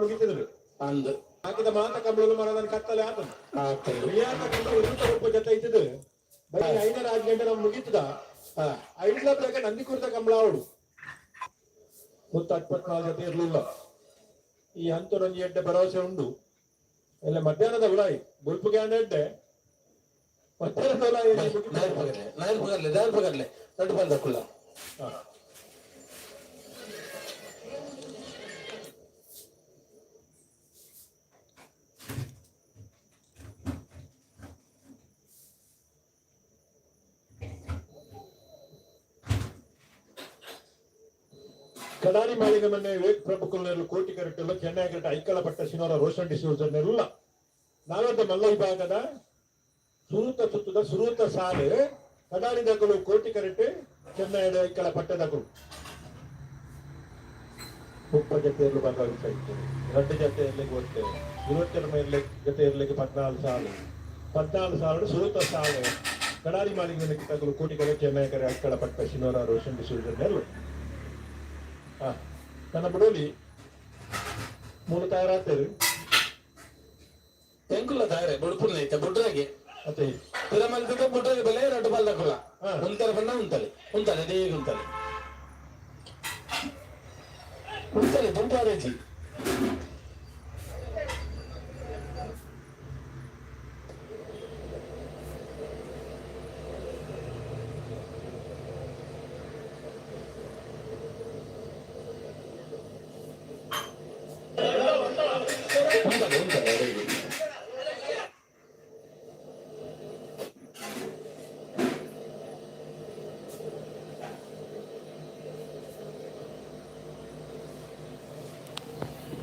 ಮುಗಿತಿದ್ರು. ಅಂದ್. ಹಾಕಿದ ಮಾತ ಕಂಬಳಲು ಮರದ ಕತ್ತಲೆ ಆತನು. ಆಗ್ತದೆ. ಮಿಯಾತ ಕಂಬಳ ಉರುತ ಒಪ್ಪ ಜೊತೆ ಇದ್ದದು ಬರೀ 5ರ 6 ಗಂಟೆ ನಾವು ಮುಗೀತದ. ಐದ್ಲ ಬೇಕ ನಂದಿ ಕುರಿತ ಕಂಬಳ ಅವಳು ಮುತ್ತ 24 ಜೊತೆ ಇರ್ಲಿಲ್ಲ. ಈ ಹಂತದೊಂದು ಎಡ್ಡೆ ಭರವಸೆ ಉಂಡು. ಎಲ್ಲ ಮಧ್ಯಾಹ್ನದ ಉಳಾಯಿ ಬುಲ್ಪುಗೆ ಅಂಡ ಎಡ್ಡೆ ಮಧ್ಯಾಹ್ನದ ಉಳಾಯಿ ಮುಗೀತದೆ. ನಾಯರ್ ಪಗರ್ಲೆ, ನಾಯರ್ ಪಗರ್ಲೆ, ದಾಯರ್ ಪಗರ್ಲೆ, ದೊಡ್ಡ ಬಂದಕ್ಕುಲ್ಲ. ಕಡಾರಿ ಮಾಳಿಗೆ ಮೊನ್ನೆ ವಿವೇಕ್ ಪ್ರಭುಕುಲ್ನೆರ್ಲು ಕೋಟಿ ಕರೆಕ್ಟಲ್ಲ, ಚೆನ್ನೈ ಕರೆಕ್ಟ್ ಐಕಳ ಪಟ್ಟ ಶಿನೋರ ರೋಷನ್ ಡಿಸೋಜರ್ನೆಲ್ಲ. ನಾವೆಂತ ಮಲ್ಲ ವಿಭಾಗದ ಸುರೂತ ಸುತ್ತದ ಸುರೂತ ಸಾಲು ಕಡಾರಿ ದಕಲು ಕೋಟಿ ಕರೆಕ್ಟ್, ಚೆನ್ನೈ ಐಕಳ ಪಟ್ಟದಕಲು. 30 ಜೊತೆ ಇರಲು ಭಾಗವಹಿಸ್ತಾ ಇತ್ತು, 2 ಜೊತೆ ಇರ್ಲಿಕ್ಕೆ ಗೊತ್ತೆ 22 ಇರ್ಲಿಕ್ಕೆ ಜೊತೆ ಇರ್ಲಿಕ್ಕೆ 14 ಸಾಲು, 14 ಸಾಲು ಸುರೂತ ಸಾಲು. ಕಡಾರಿ ಮಾಳಿಗೆ ತಗಲು ಕೋಟಿ ಕರೆ, ಚೆನ್ನೈ ಕರೆ ಐಕಳ ಪಟ್ಟ ಶಿನೋರ ರೋಷನ್ ಡಿಸೋಜರ್ನೆಲ್ಲ. ನನ್ನ ಬುಡೋಲಿ ಮೂಲ ತಯಾರಾಗ್ತದೆ. ಎಂಕುಲ್ಲ ದಾರೆ ಬುಡ್ಪುರ್ನ ಐತೆ ಬುಡ್ರಾಗೆ. ಅತ್ತೆ. ತಿರಮಲ್ತದ ಬುಡ್ರಾಗೆ ಬೆಲೆ ರಡ್ಡು ಬಲ್ದಕುಲ್ಲ. ಉಂತಲೆ ಬಣ್ಣ, ಉಂತಲೆ ಉಂತಲೆ ದೇಗ ಉಂತಲೆ ಉಂತಲೆ ದುಂಪಾರೇಜಿ.